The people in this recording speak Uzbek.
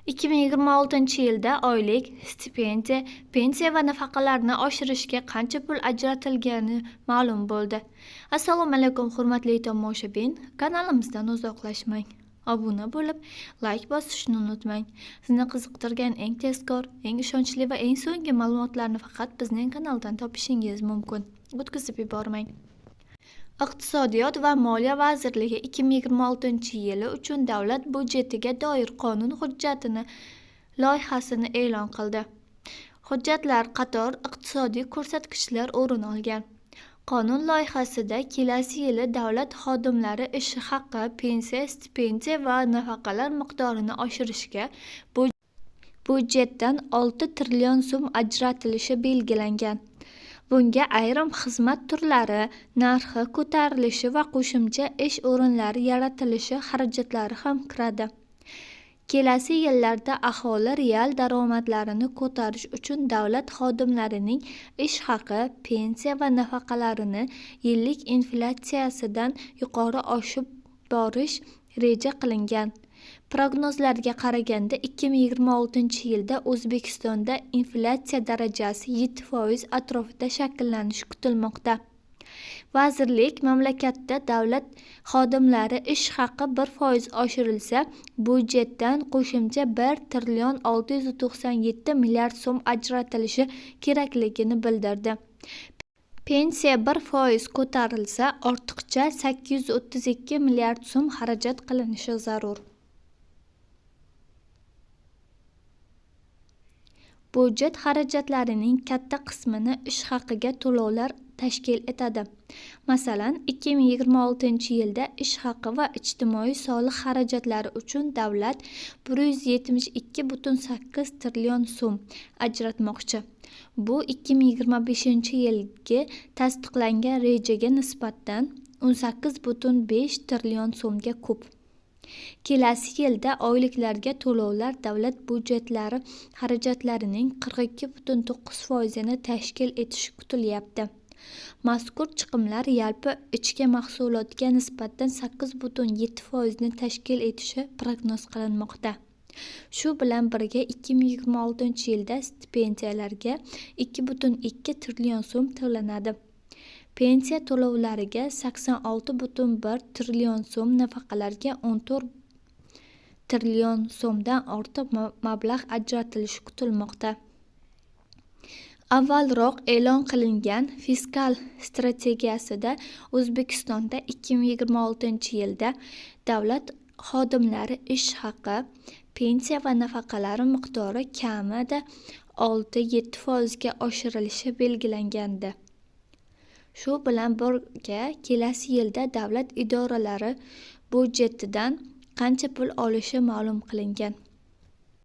2026-yilda oylik, stipendiya, pensiya va nafaqalarni oshirishga qancha pul ajratilgani ma'lum bo'ldi. Assalomu alaykum, hurmatli tomoshabin, kanalimizdan uzoqlashmang. Obuna bo'lib, layk bosishni unutmang. Sizni qiziqtirgan eng tezkor, eng ishonchli va eng so'nggi ma'lumotlarni faqat bizning kanaldan topishingiz mumkin. O'tkazib yubormang. Iqtisodiyot va moliya vazirligi 2026-yili uchun davlat byudjetiga doir qonun hujjatini loyihasini e'lon qildi. Hujjatlar qator iqtisodiy ko'rsatkichlar o'rin olgan. Qonun loyihasida kelasi yili davlat xodimlari ish haqi, pensiya, stipendiya va nafaqalar miqdorini oshirishga byudjetdan 6 trillion so'm ajratilishi belgilangan. Bunga ayrim xizmat turlari narxi ko'tarilishi va qo'shimcha ish o'rinlari yaratilishi xarajatlari ham kiradi. Kelasi yillarda aholi real daromadlarini ko'tarish uchun davlat xodimlarining ish haqi, pensiya va nafaqalarini yillik inflyatsiyadan yuqori oshib borish reja qilingan. Prognozlarga qaraganda, 2026-yilda O'zbekistonda inflyatsiya darajasi 7% atrofida shakllanishi kutilmoqda. Vazirlik mamlakatda davlat xodimlari ish haqi 1% oshirilsa, byudjetdan qo'shimcha 1 trillion 697 milliard so'm ajratilishi kerakligini bildirdi. Pensiya 1% ko'tarilsa, ortiqcha 832 milliard so'm xarajat qilinishi zarur. Byudjet xarajatlarining katta qismini ish haqiga to'lovlar tashkil etadi. Masalan, 2026-yilda ish haqi va ijtimoiy soliq xarajatlari uchun davlat 172,8 trillion so'm ajratmoqchi. Bu 2025-yilgi tasdiqlangan rejaga nisbatan 18,5 trillion so'mga ko'p. Kelasi yilda oyliklarga to'lovlar davlat byudjetlari xarajatlarining 42,9%ni tashkil etishi kutilyapti. Mazkur chiqimlar yalpi ichki mahsulotga nisbatan 8,7%ni tashkil etishi prognoz qilinmoqda. Shu bilan birga 2026-yilda stipendiyalarga 2,2 trillion so'm to'lanadi. Pensiya to'lovlariga 86,1 trillion so'm, nafaqalarga 14 trillion so'mdan ortiq mablag' ajratilishi kutilmoqda. Avvalroq e'lon qilingan fiskal strategiyasida O'zbekistonda 2026-yilda davlat xodimlari ish haqi, pensiya va nafaqalari miqdori kamida 6-7% ga oshirilishi belgilangandi. Shu bilan birga kelasi yilda davlat idoralari byudjetidan qancha pul olishi ma'lum qilingan.